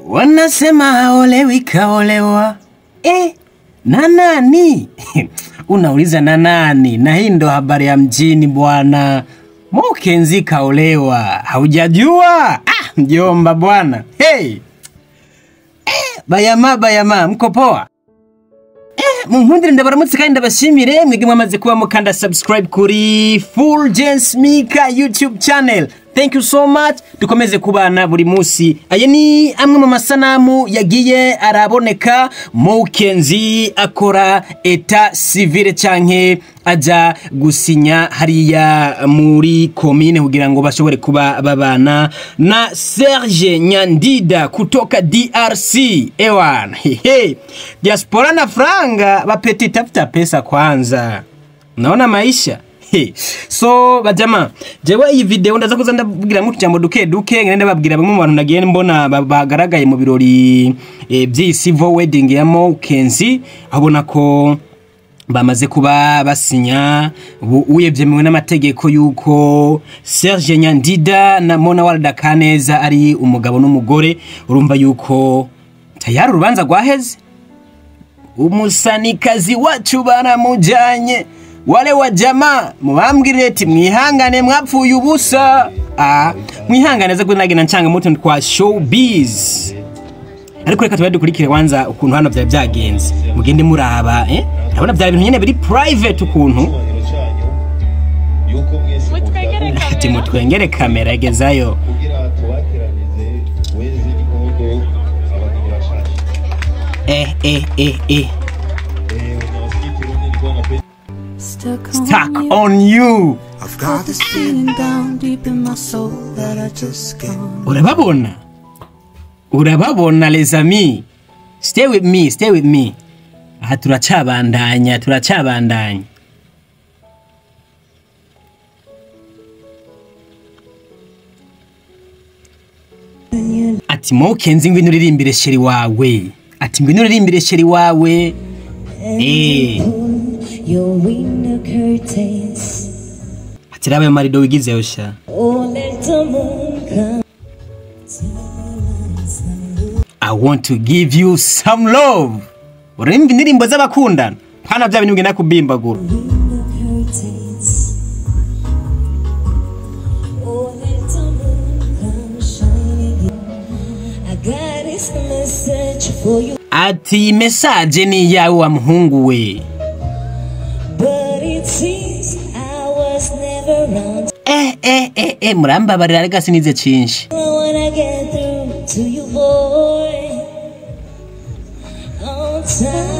Wanasema haolewi kaolewa. Na nani? Unauliza na nani? Na hii ndo habari ya mjini bwana. Mokenzi kaolewa. Haujajua? Ah, mjomba bwana. Hey. Bayama bayama, mko poa? Munkundire ndabaramutse kandi ndabashimire mwige mwamaze kuba mukanda subscribe kuri Fulgence Mika YouTube channel. Thank you so much. Dukomeze kubana buri musi. Aya ni amwe mu masanamu yagiye araboneka Mokenzi akora état civil canke aja gusinya hariya muri commune kugira ngo bashobore kuba babana na Serge Nyandida kutoka DRC. Ewan, hey, diaspora na franga bapeti, tafuta pesa kwanza. Naona maisha. Hey. So bajama, jewe iyi video ndaza kuza ndabwira mu tujambo duke duke, ngende babwira bamwe mu bantu nagiye mbona bagaragaye mu birori by'iyi civil wedding ya Mokenzi, abona ko bamaze kuba basinya uye byemewe n'amategeko yuko Serge Nyandida na Mona Walda Kaneza ari umugabo n'umugore. Urumva yuko tayari urubanza rwaheze, umusanikazi wacu baramujanye. Wale wa jamaa mubambwire ati mwihangane mwapfuye ubusa. Mwihangane za kunagina ncanga muto kwa showbiz. Ariko reka tubaye dukurikire kwanza ukuntu hano byari byagenze. Mugende muraba, ndabona byari ibintu nyene biri private ukuntu. Ati mutwengere kamera egezayo. Kugira tubateranize weze n'inkondo abageni bashasha. Stuck on you. I've got this feeling down deep in my soul that I just can't. Urababona? Urababona les amis. Stay with me, stay with me. Aha turacabandanya, turacabandanya. Ati Mokenzi ngwino uririmbire chéri wawe. Ati ngwino uririmbire chéri wawe. Your window curtains. Ati rabe marido wigizeyo sha. Oh, let the moon come. I want to give you some love. Urimba indirimbo z'abakundana. Pana bya bintu bigenda kubimbagura. Window curtains. Oh, let the moon come shining. I got this message for you. Ati message ni yawe wa muhungu we. But it seems I was never wrong. Murambabarira rega sinize cinshi. I wanna get through to you boy. On time,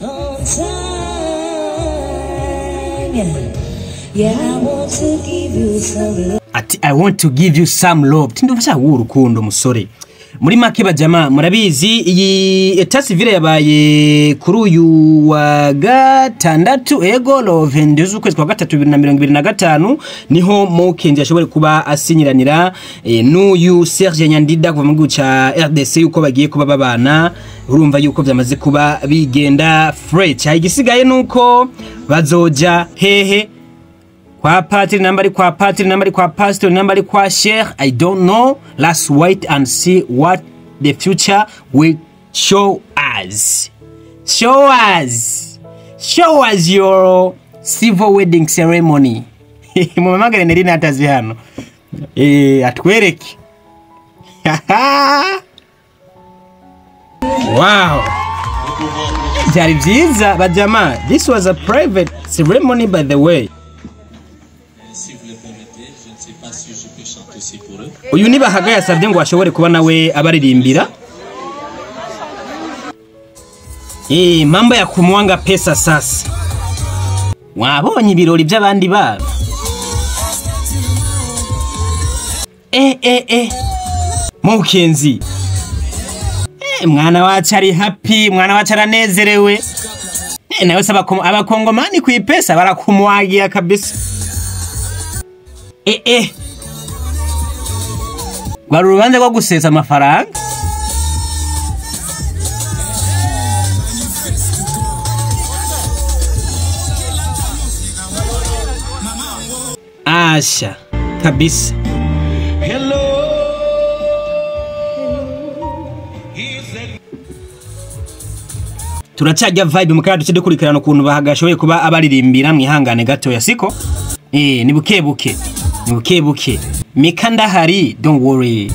on time. Yeah, I want to give you some love. Ati I want to give you some love. Tindufasha urukundo musore. Muri make bajama murabizi iyi état civil yabaye kuri uyu wa gatandatu ego lo 22 z'ukwezi kwa gatatu 2025, niho Mokenzi yashobore kuba asinyiranira n'uyu Serge Nyandida kuva mu gihugu ca RDC yuko bagiye kuba babana. Urumva yuko byamaze kuba bigenda fresh. Igisigaye nuko bazoja hehe kwa patri, namba ari kwa patri, namba ari kwa pastor, namba ari kwa sheikh, I don't know. Let's wait and see what the future will show us. Show us. Show us your civil wedding ceremony. Mumamagare neri natazi hano. Atwereke. Wow. Byari byiza bajama. This was a private ceremony by the way. Uyu ni Bahaga yasabye ngo ashobore kuba nawe abaririmbira. Mambo ya kumwanga pesa sasa. Wabonye ibirori by'abandi baba. Mokenzi. Mwana wacu ari happy, mwana wacu aranezerewe. Nawe saba abakongomani ku ipesa barakumwagira kabisa. Rwari urubanza rwo gusesa amafaranga. Asha kabisa. Hello. Turacyajya vibe mu kandi duce dukurikirana ukuntu bahagashoboye kuba abaririmbira. Mwihangane gatoya, siko? Ni buke buke, ni buke buke. Mika ndahari, don't worry.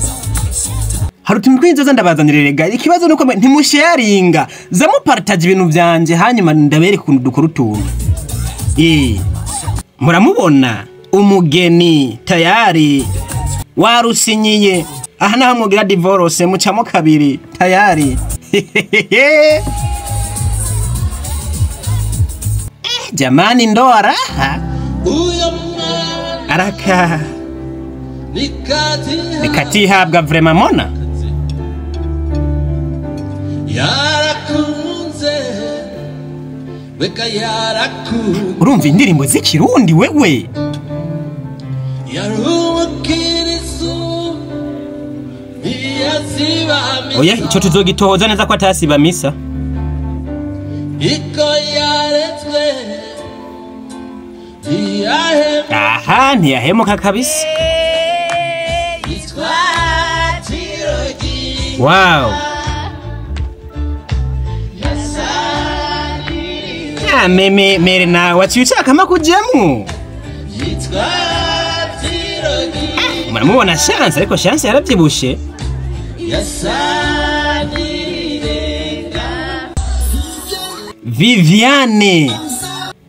Hari utuntu tw'inzoza ndabazanira rega. Ikibazo nuko ntimusharinga, zamupartage ibintu byanje, hanyuma ndabereka ukuntu dukora utuntu. Muramubona umugeni tayari warusinyiye aha naho mugira divorce mucamo kabiri tayari. Jamani, ndoa raha araka nikatihabwa vraiment mona. Yarakunze weka yarakunze. Urumva indirimbo z'ikirundi wewe. Yarumukirisu ntiyasiba. Oya, ico tuzogitohoza neza ko atasiba misa. Iko yaretswe ntiyahema. Aha ntiyahemuka kabisa. Yitwa Tirogi. Wow. Ah, meme mere na waciye ushaka kujyamo. Yitwa Tirogi. Muramubona Chance, ariko Chance yarabyibushe. Yasanirirenga. Viviane,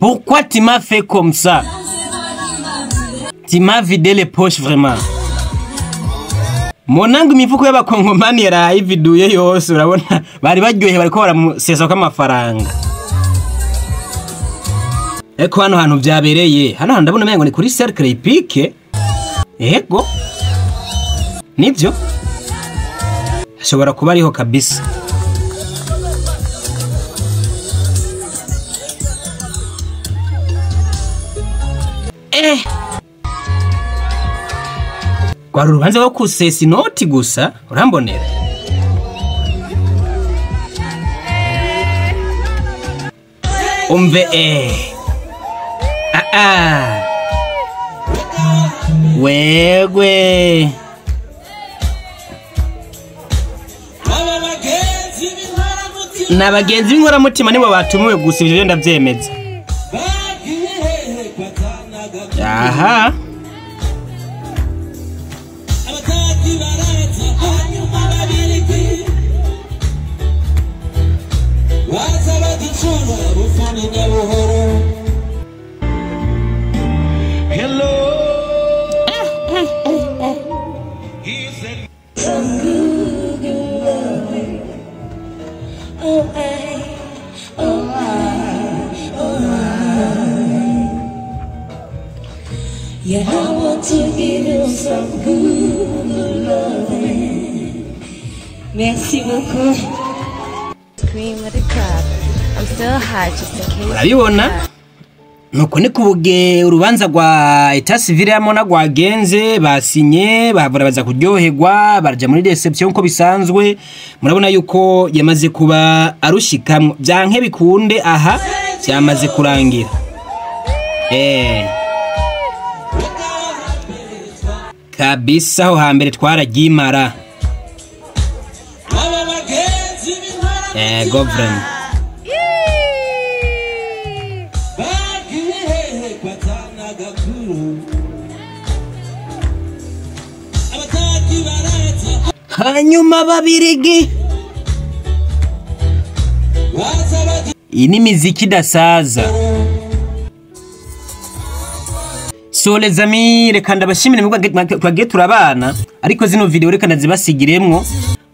pourquoi tu m'as fait comme ça? Tu m'as vidé les poches vraiment. Monangu imifuko y'abakongomani yarayividuye yose, urabona bari baryohe bariko baramusesa ko amafaranga. Eko hano hantu vyabereye, hano hantu ndabona umengo ni kuri Cercle Hippique. Ego. Nivyo? Ashobora kuba ariho kabisa. Rwari urubanza rwo kusesa inoti gusa, urambonera. Umve Ah. Wewe. Aba bagenzi b'inkoramutima. Na bagenzi b'inkoramutima nibo batumiwe gusa, ivyo ndavyemeza. Bagiye hehe kwatanaga. Aha. Abataki baraza hanyuma babirigi baza baducura bufuni na buhoro. Hello. Some good loving. Oh, I, oh, I, oh, I. Yeah, I want to give you some good loving. Merci beaucoup. Cream of the crop. I'm still hot just in case. Urabibona? Nuko ni kubuge urubanza rwa état civil ya Mona rwagenze, basinye bahavura baza kuryoherwa, baraja muri reception nko bisanzwe. Murabona yuko yamaze kuba arushikamwo byanke bikunde, aha byamaze kurangira. Kabisa aho hambere twaragimara. Aba bagenzi b'inkoramutima. Governor. Bagiye hehe kwatanaga kuru. Abataki baraza Hanyuma babirigi. baza baducura. Iyi ni miziki idasaza. So les amis, reka ndabashimire mwebwe twagiye turabana, ariko zino video reka ndazibasigiremwo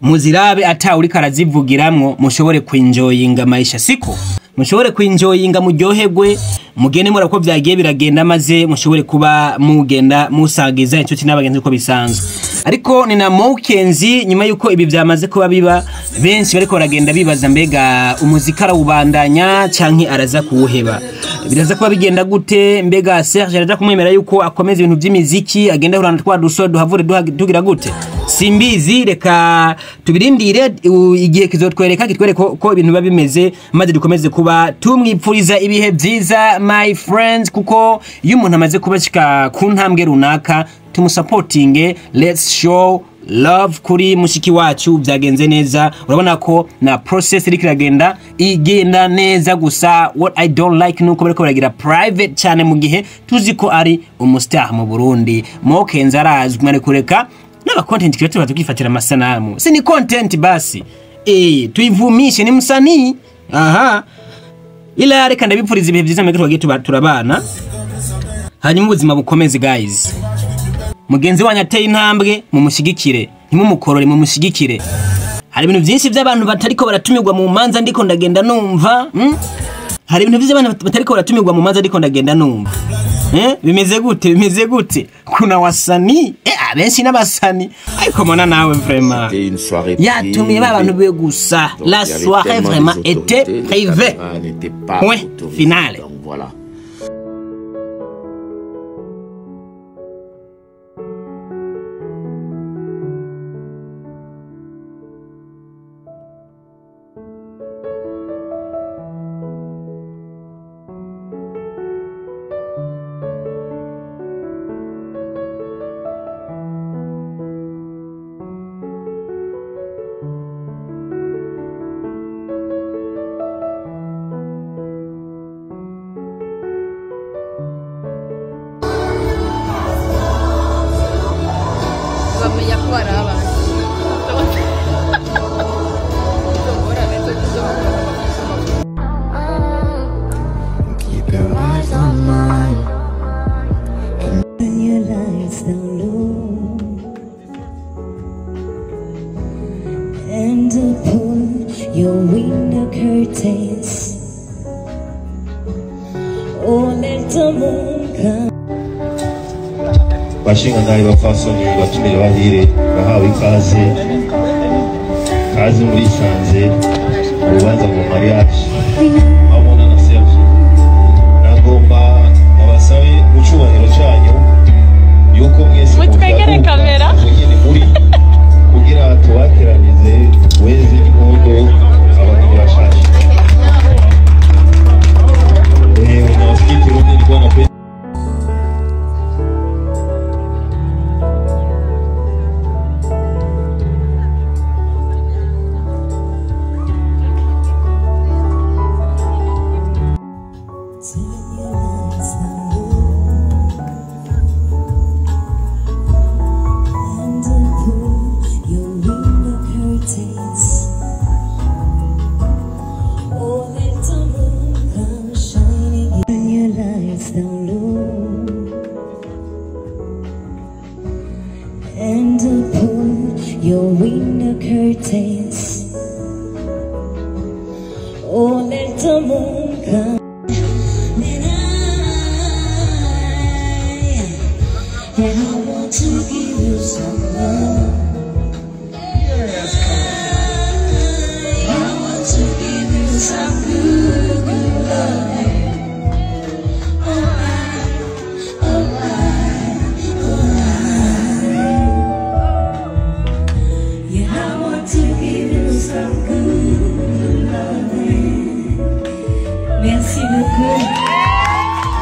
muzirabe ata uriko arazivugiramwo, mushobore kwinjoyinga maisha, siko? Mushobore kwinjoyinga, muryoherwe, mugende muraba ko vyagiye biragenda, maze mushobore kuba mugenda musangiza inshuti n'abagenzi uko bisanzwe. Ariko ni na Mokenzi, nyuma yuko ibi vyamaze kuba biba, benshi bariko baragenda bibaza mbega umuziki arawubandanya canke araza kuwuheba, biraza kuba bigenda gute? Mbega Serge araza kumwemera yuko akomeza ibintu vy'imiziki, agenda ahura na twa dusore duhavure tugira gute? Simbizi, reka tubirindire, igihe kizotwereka, kitwereke ko ibintu biba bimeze, maze dukomeze kuba tumwipfuriza ibihe vyiza my friends, kuko iyo umuntu amaze kubashika ku ntambwe runaka tumusapotinge. Let's show Love kuri mushiki wacu, byagenze neza. Urabona ko na process iriko iragenda igenda neza. Gusa what I don't like nuko bariko baragira private cyane mu gihe tuzi ko ari umustar mu Burundi. Mokenzi arazwi, mwari kureka n'aba content creator batukifatira amasanamu. Si ni content basi, tuivumishe, ni msanii. Aha, ila reka ndabipfuriza ibihe byiza mwebwe twagiye turabana, hanyuma ubuzima bukomeze guys. Mugenzi wanyu ateye intambwe mumushyigikire, ntimumukorore, mumushyigikire. Hari ibintu byinshi by'abantu batariko baratumirwa mu manza ndiko ndagenda numva, Hari ibintu by'abantu batariko baratumirwa mu manza ndiko ndagenda numva. Bimeze gute? Bimeze gute? Kuna wasanii abenshi n'abasani, ariko mona nawe vraiment C'était une soirée yatumiye ba bantu privée. be gusa. Donc, La il y avait soirée tellement vraiment des était autorités, les privée. caméras n'étaient pas Point autorisées. final. Donc voilà. Bamenya ko ari abantu. Izo ngorane zo kuzabona. Keep your eyes on mine. Turn your lights down low and pull your window curtains. Oh, let the moon come. Bashingantahe, bapfasoni, batumire bahire, bahawe ikaze, kaze muri sanze urubanza ngo mariage abona na Serge. Nagomba nabasabe mu cyubahiro cyanyu yuko mwese Mutwegere muhaguruka kamera. aho nyene muri kugira tubateranize weze impundu abageni bashasha. Unawasikia Kirundi, nilikuwa napenda Turn your lights down low and pull your window curtains. Oh, let the moon come shining. Turn your lights down low and pull your window curtains. Oh, let the moon come. And I want to give you some love. I want to give you some good, good love. Oh, I, oh, I, oh, I. Yeah, I want to give you some good, good love. Merci beaucoup.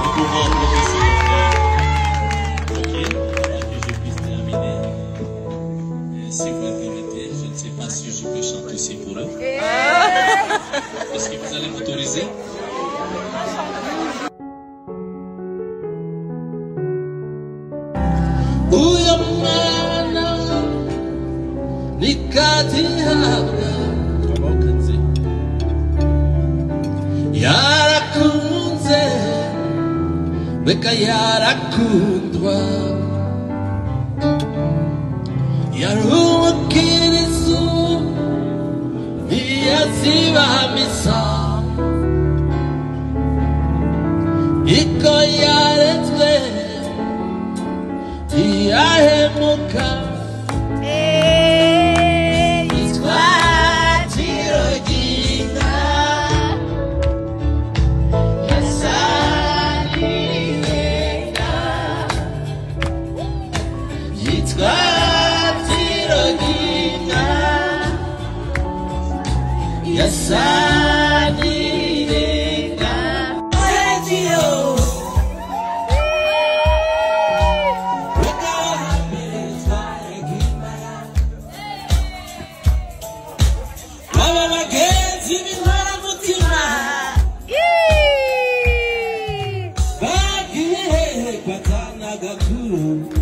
Nous pouvons applaudir, s'il vous plaît. Ok, avant que je puisse terminer, si vous me permettez, je ne sais pas si je peux chanter aussi pour eux. Est-ce que vous allez m'autoriser? Uyu mwana nikatihabwa yarakunze reka yarakundwa, yari umukirisu ntiyazibamisa iko yaretswe ntiyahemuka. Yitwa Tirogina yasarirenga, yitwa Tirogina yasarirenga. Sergio. Agakuru.